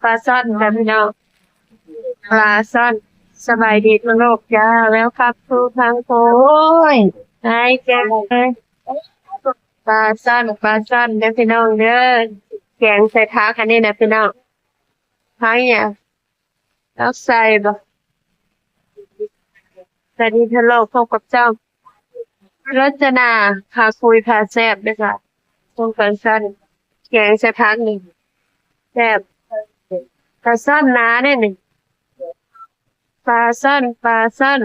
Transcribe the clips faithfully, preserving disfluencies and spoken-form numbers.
ปลาซ่อนจ้ะพี่น้อง ปลาซ่อน สบายดีทั่วโลกจ้า Welcome to พังโขง Hi จ้า ปลาซ่อน ปลาซ่อนเด้อพี่น้องเด้อ แกงใส่ผักอันนี้นะพี่น้อง ผักเนี่ย ผักใส่บ่ สวัสดีทั่วโลก พบกับช่องรจนา พาคุย พาแซ่บด้วยค่ะ ช่องปลาซ่อน แกงใส่ผักนี่ แซ่บ ปลาซ่อนนาเนี่ยนี่ ปลาซ่อน ปลาซ่อน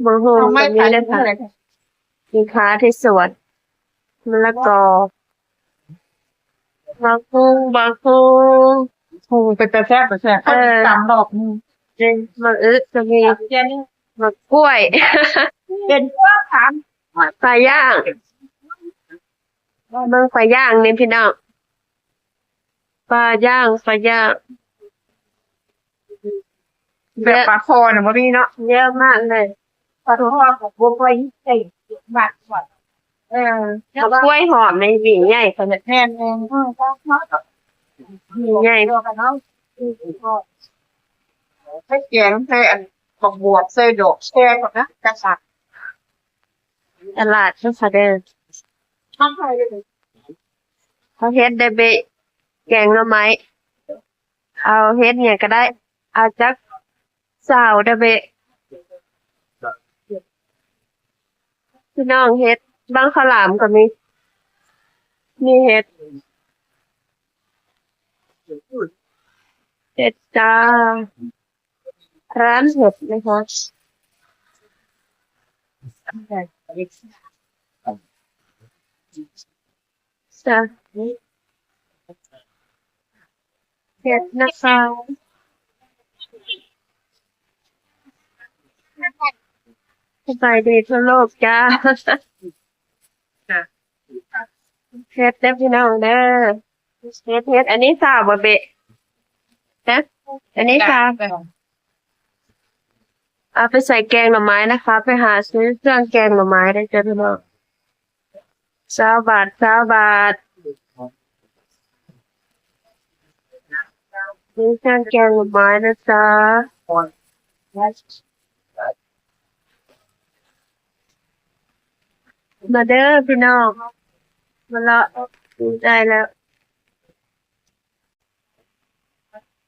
บักหุ่งก็มีนะคะ สินค้าที่สวน มะละกอ บักหุ่ง บักหุ่ง โอ้ เป็นตาแซ่บ ตาแซ่บ เออ ตำดอก อืม เออ บักอึก็มี เดี๋ยวนี้ บักกล้วย เป็นพวกถาม ปลาย่าง เบิ่งปลาย่างนี่พี่น้อง ปลาย่าง ปลาย่าง แบบปลาคอน่ะบ่มีเนาะ เยอะมากเลย ปลาคอกับบัวไฟใส่บาทก่อน เออ บักกล้วยหอมในหวีใหญ่ขนาด แม่นๆ เออ หวีใหญ่ เนาะ ใส่แกง ใส่อัน บักบวบ ใส่ดอกแครก่อนนะ กระสับ ตลาดเนาะค่ะเด้อ เขาเฮ็ดได้เบะ แกงหน่อไม้ เอาเฮ็ดหยังก็ได้ เอาจักซาวได้เบะ พี่น้องเฮ็ด บั้งข้าวหลามก็มี มีเฮ็ด เฮ็ดจ้า ร้านเห็ดนะคะ จ้ะ เห็ดนะคะ สบายดีทั่วโลกจ้า ค่ะ เห็ดเด้อพี่น้องเด้อ เห็ด เห็ด อันนี้ซาวบ่เบะ นะ อันนี้ซาว จ้ะ เอาไปใส่แกงหน่อไม้นะคะ ไปหาซื้อเครื่องแกงหน่อไม้ได้จ้ะพี่น้อง ซาวบาท ซาวบาท ซื้อเครื่องแกงหน่อไม้นะจ๊ะ มาเด้อพี่น้อง มาเลาะ ได้แล้ว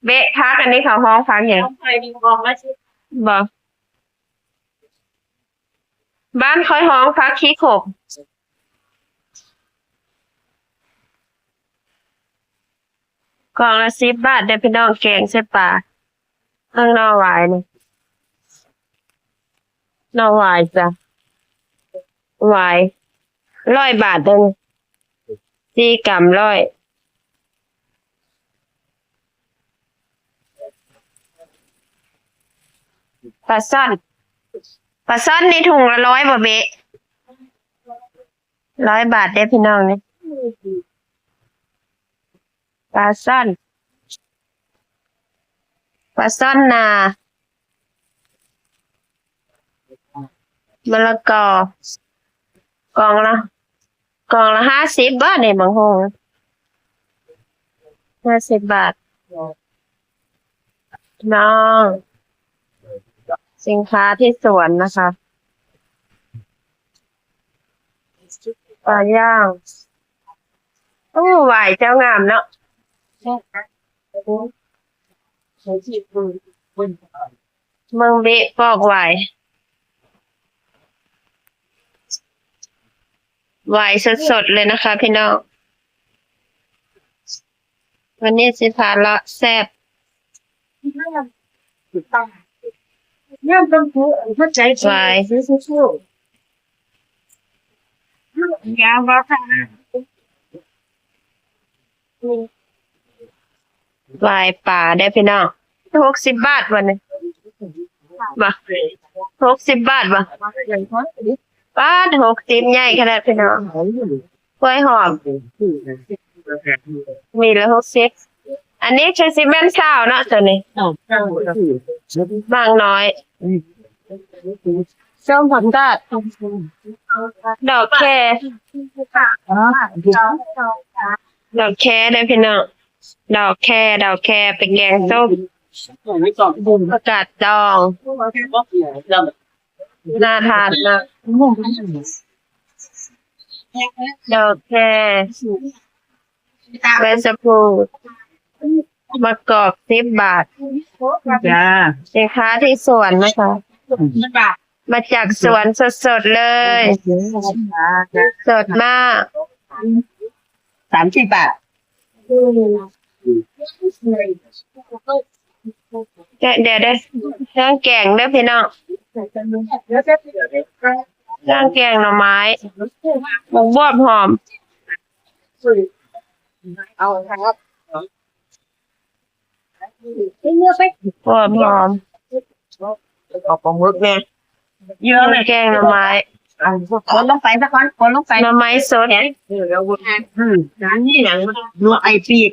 เบะผัก อันนี้เขาฮ้องผักหยัง บ่ บ้านข้อยฮ้องผักขี้ขม กล่องละสิบบาทเด้อพี่น้อง แกงใส่ปลา เบิ่งหน่อหวายนี่ หน่อหวายจ้ะ หวาย ร้อยบาทเด้อนี่ สี่กรัมร้อย ปลาซ่อน ปลาซ่อนนี่ถุงละร้อยบ่เบะ ร้อยบาทเด้อพี่น้องนี่ ปลาซ่อน ปลาซ่อนนา มะละกอ กล่องละ กล่องละห้าสิบ บาทนี่ บักหุ่ง ห้าสิบบาท น้อง สินค้าที่สวนนะคะ ปลาย่าง โอ้ หวายเจ้างามเนาะ เมืองเบะปอกหวาย หวายสดๆเลยนะคะพี่น้อง วันนี้สิพาเลาะแซ่บ เนี่ยต้องถือหัวใจ หวาย ซื้อสู้ๆ ยาวบ่ค่ะ หวายป่าได้อพี่น้อง หกสิบบาทวันนี้ บ่ หกสิบบาทบ่ ปาด หกสิบ ใหญ่ขนาดพี่น้อง กล้วยหอม มีละหกสิบ อันนี้คือสิแม่นซาวเนาะ ตัวนี้ บางน้อย ส้มผักกาด ดอกแค ดอกแคได้อพี่น้อง ดอกแค ดอกแคไปแกงส้ม ผักกาดดอง น่าทานมาก ดอกแค ใบชะพู มะกอก สิบบาท จ้า สินค้าที่สวนนะคะ มาจากสวนสดๆเลย สดมาก สามสิบบาท เดี๋ยวเดี๋ยวเดี๋ยวเครื่องแกงเด้อพี่น้อง เครื่องแกงหน่อไม้ หมกบวบหอม เอาครับ บวบหอม เอาปลาหมึกเนี่ย เครื่องแกงหน่อไม้ เอาคนลงไปสักคนคนลงไป หน่อไม้สด เออแล้วอืมร้านนี้หยังหน่อไอ้ปีก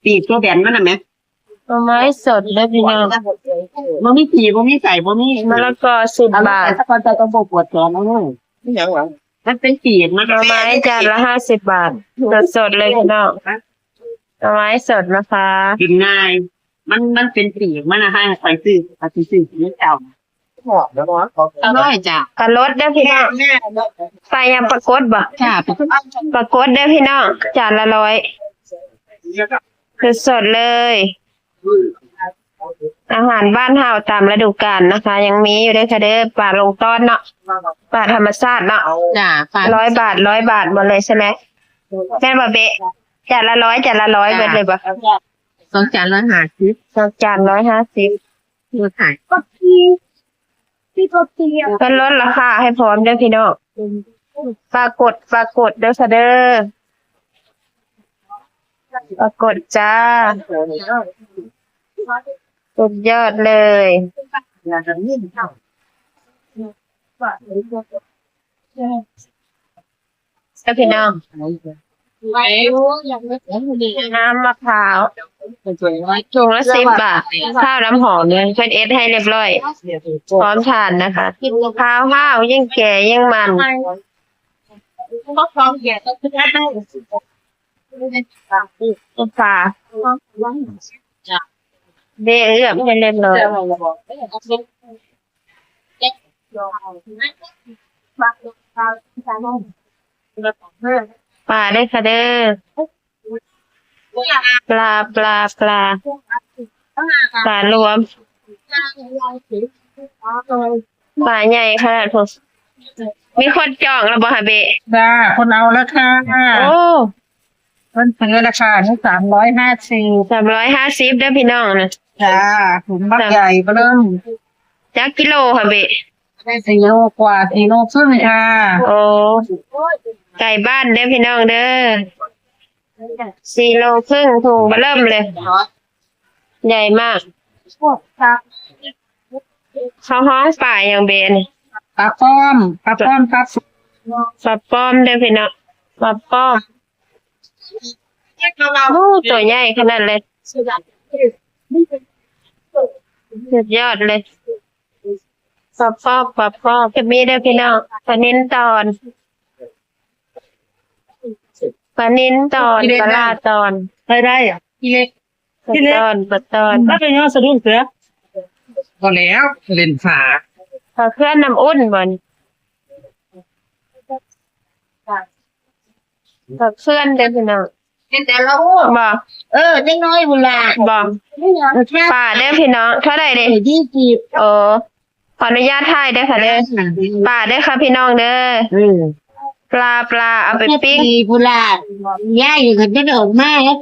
ปีกตัวแบนมันน่ะไหม หน่อไม้สดเด้อพี่น้อง บ่มีปีกบ่มีใส่บ่มี มะละกอ สิบ เอาลง บา ไป ท สักคนใจก็บ่ปวดท้องแล้วนี่ นี่หยังหวัง มันเป็นปีกมัน หน่อไม้จานละ ห้าสิบ บาท สดๆเลยพี่น้อง หน่อไม้สดนะคะ กินง่าย มันมันเป็นปีกมันนะคะไปซื้อไปซื้อนี่เจ้า หอมแล้วเนาะ อร่อยจ้ะ ปลาลดเด้อพี่น้อง ไปยังปลากดบ่ จ้ะ ปลากดเด้อพี่น้อง จานละร้อย สดๆเลย อาหารบ้านเฮาตามฤดูกาลนะคะ ยังมีอยู่เด้อค่ะเด้อ ปลาลงต้อนเนาะ ปลาธรรมชาติเนาะ จ้ะค่ะ ร้อยบาท ร้อยบาทหมดเลยใช่ไหม แม่นบ่เบะ จานละร้อย จานละร้อย จ้ะ เบิดเลยบ่ สองจานร้อยห้าสิบ สองจานร้อยห้าสิบ คือขาย เพิ่นลดราคาให้พร้อมเด้อพี่น้อง ปลากด ปลากดเด้อค่ะเด้อ ปลากดจ้า สุดยอดเลย แล้วพี่น้อง น้ำมะพร้าว ถุงละ สิบ บาท ข้าวน้ำหอมเนี่ย เพิ่นเอสให้เรียบร้อย พร้อมทานนะคะ ข้าวห้าวยิ่งแก่ยิ่งมัน ก็พร้อมแก่ก็คือได้ ปลา เบะเอือบให้เรียบร้อย ปลาได้ค่ะเด้อ ปลา ปลา ปลา ปลารวม ปลาใหญ่ขนาดพวก มีคนจองแล้วบ่คะเบะ จ้า คนเอาแล้วค่ะ โอ้ เพิ่นซื้อราคานี่สามร้อยห้าสิบ สามร้อยห้าสิบเด้อพี่น้องนะ จ้า ถุงบักใหญ่เบิ่ม จักกิโลค่ะเบะ ได้สี่โลกว่าสี่โลครึ่งค่ะ โอ้ ไก่บ้านเด้อพี่น้องเด้อ สี่โลครึ่ง ถุงเบิ่มเลย ใหญ่มาก เขาฮ้องปลาอย่างเบะนี่ ปลาป้อมปลาป้อมครับ ปลาป้อมเด้อพี่น้อง ปลาป้อม โอ้ ตัวใหญ่ขนาดเลย สุดยอดเลย ปลาป้อม ปลาป้อม จะมีเด้อพี่น้อง ปลานิลตอน ปลานิลตอน ปลาร้าตอน ได้ได้อ่ะพี่เล็ก ปลาตอน ปลาตอน ถ้าเป็นยอดสะดุ้งเสือ พอแล้วเล่นฝา ปลาเคลื่อนน้ำอุ่นบ่นี่ ปลาเคลื่อนเด้อพี่น้อง เป็นแต่ละ บ่ เออเด็กน้อยบุญลา บ่ ปลาเด้อพี่น้อง เท่าไหร่เด้ ยี่สิบ โอ้ ขออนุญาตถ่ายเด้อค่ะเด้อ ปลาเด้อค่ะพี่น้องเด้อ อืม ปลา ปลา เอาไปปิ้ง ปีบุญลาย่าอยู่กันจะได้ออกมาแล้ว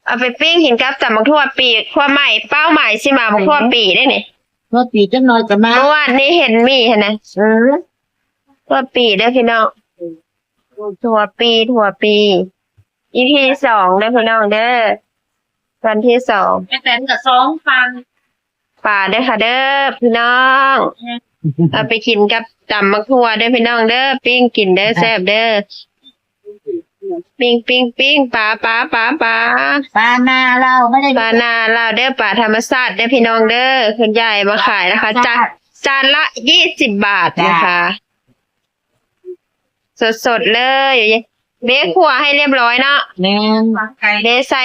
เอาไปปิ้งกินกับตำบักถั่วปี ถั่วใหม่ เป้าหมายสิมาบักถั่วปีได้นี่ เมื่อปีจังน้อยก็มา เมื่อวานนี้เห็นมีหั่นนะ เออ ถั่วปีเด้อพี่น้อง ถั่วปี ถั่วปี อีพี สองเด้อพี่น้องเด้อ วันที่สอง แม่แตนกับสองพัน ปลาเด้อค่ะเด้อพี่น้อง เอาไปกินกับตำบักถั่วเด้อพี่น้องเด้อ ปิ้งกินเด้อ แซ่บเด้อ ปิ้ง ปิ้ง ปิ้ง ปลา ปลา ปลา ปลา ปลานาเราไม่ได้ ปลานาลาวเด้อ ปลาธรรมชาติเด้อพี่น้องเด้อ คุณยายมาขายนะคะ จาน จานละ ยี่สิบ บาทนะคะ สดๆเลย เบะขั่วให้เรียบร้อยเนาะ แม่น เบะใส่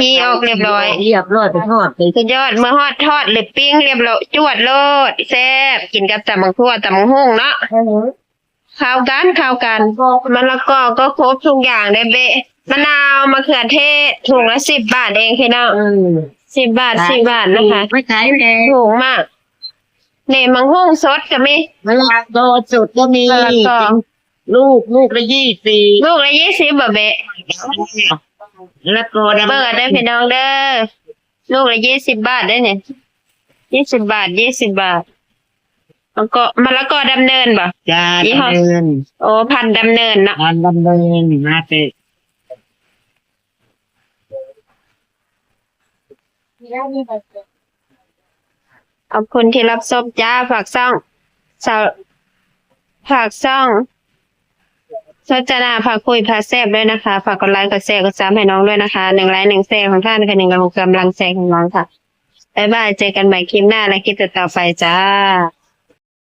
ที่ออกเรียบร้อย เรียบร้อยไปทอดไป สุดยอด เมื่อฮอดทอดหรือปิ้งเรียบร้อย จวดโลด แซ่บ กินกับตำบักถั่วตำบักหุ่งเนาะ เข้ากัน เข้ากัน มะละกอก็ครบทุกอย่างได้เบะ มะนาว มะเขือเทศ ถุงละสิบบาทเองพี่น้อง เออ สิบบาท สิบบาทนะคะ ไม่ขายแพง ถูกมาก เนี่ย บักหุ่งสดก็มี มะละกอสดก็มี มะละกอ ลูก ลูกละยี่สิบ ลูกละยี่สิบบ่เบะ มะละกอดำ เบิ่งเอาเด้อพี่น้องเด้อ ลูกละยี่สิบบาทได้เนี่ย ยี่สิบบาท ยี่สิบบาท แล้วก็มะละกอดำเนินบ่ จ้า ยี่ห้อ ดำเนิน โอ้ พันธุ์ดำเนินเนาะ พันธุ์ดำเนินมาเตะ ขอบคุณที่รับชมจ้า ฝากช่อง สาว ฝากช่อง โฆษณาพาคุยพาแซ่บด้วยนะคะ ฝากกดไลค์ กดแชร์ กดซับให้น้องด้วยนะคะ หนึ่งไลค์ หนึ่งแชร์ของท่าน คือหนึ่งกำลังใจของน้องค่ะ บ๊ายบาย เจอกันใหม่คลิปหน้าและคลิปต่อๆไปจ้า